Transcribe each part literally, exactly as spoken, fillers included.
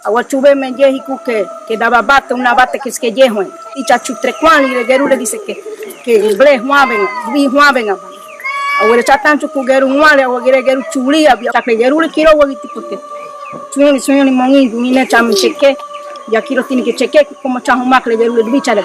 Awa chuveme yehiku ke, ke daba bate, una bate ke sike yehue. Ticha chu trekwali le geru le dise ke, ke ble huavenga, bi huavenga. Awa le chatanchu ku geru ngwale, awa gere geru chuli abia, chakle geru le kiro wa giti pute. Suñuli, suñuli mongi, mine cham cheke, ya kiro tini ke cheke, komo chahumak le geru le dubi chale.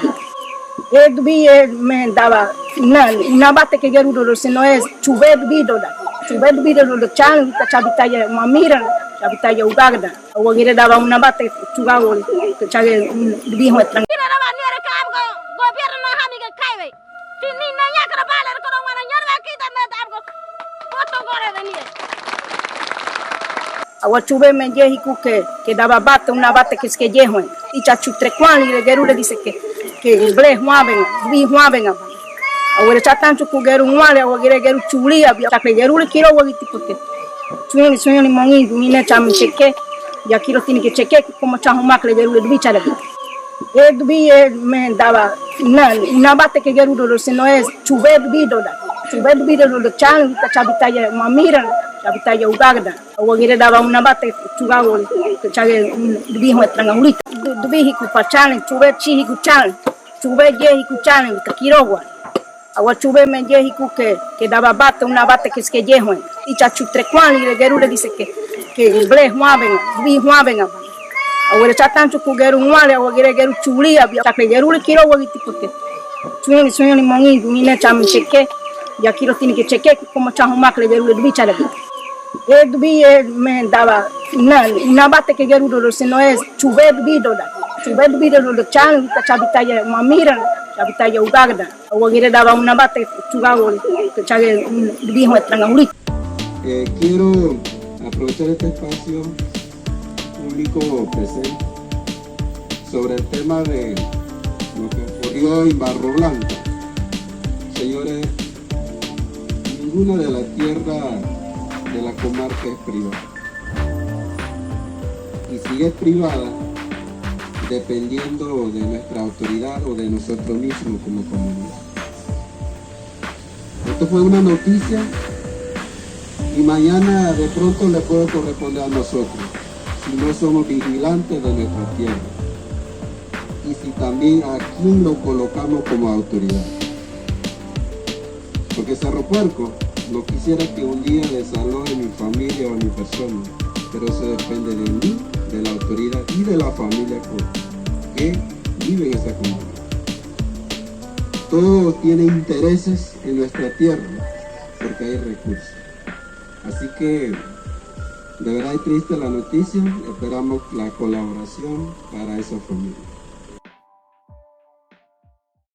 E dubi e me daba, na, una bate ke geru do, sino e chuve dubi do da. Chuve dubi do do chan, ta chabita ya mamira, chabita ya ugagda. Awa gere daba una bate chugago, ke chage, mm, dubi hue trang. Kira daba niere ka abgo gobierno hami ke kaiwe. Tini na ya kara bale ko wana nyar ba kita me abgo. Koto gore de nie. Awa chuveme yehiku ke, ke daba bate, una bate ke sike yehue. Ticha chu trekwali le geru le dise ke, ke ble huavenga, bi huavenga. Awa le chatanchu ku geru ngwale, awa gere geru chuli abia, chakle geru le kiro wa giti pute. Suñuli, suñuli mongi, mine cham cheke, ya kiro tini ke cheke, komo chahumak le geru le dubi chale. E dubi e me daba, na, una bate ke geru do, sino e chuve dubi do da. Chuve dubi do do chan, ta chabita ya mamira, chabita ya ugagda. Awa gere daba una bate chugago, ke chage, mm, dubi hue tranga ulita. Du-, dubi hiku pa chale, chuve chi hiku chale, chuve ye hiku chale, ta kiro wa. Awa chuveme yehiku ke, ke daba bate, una bate ke sike yehue. Ticha chu trekwali le geru le dise ke, ke ble huavenga, bi huavenga. Awa le chatanchu ku geru ngwale, awa gere geru chuli abia, chakle geru le kiro wa giti pute. Suñuli, suñuli mongi, mine cham cheke, ya kiro tini ke cheke, komo chahumak le geru le dubi chale. E dubi e me daba, na, una bate ke geru do, sino e chuve dubi do da. Chuve dubi do do chan, ta chabita ya mamira, chabita ya ugagda. Awa gere daba una bate chugago, ke chage, mm, dubi hue tranga ulita. Eh, quiero aprovechar este espacio público presente sobre el tema de lo que ocurrió en Barro Blanco. Señores, ninguna de la tierra de la comarca es privada. Y si es privada, dependiendo de nuestra autoridad o de nosotros mismos como comunidad. Esto fue una noticia y mañana de pronto le puede corresponder a nosotros, si no somos vigilantes de nuestra tierra. Y si también a quién lo colocamos como autoridad. Porque Cerro Puerco no quisiera que un día desaloje mi familia o mi persona, pero eso depende de mí, de la autoridad y de la familia que, que vive en esa comunidad. Todos tienen intereses en nuestra tierra porque hay recursos. Así que de verdad es triste la noticia, esperamos la colaboración para esa familia.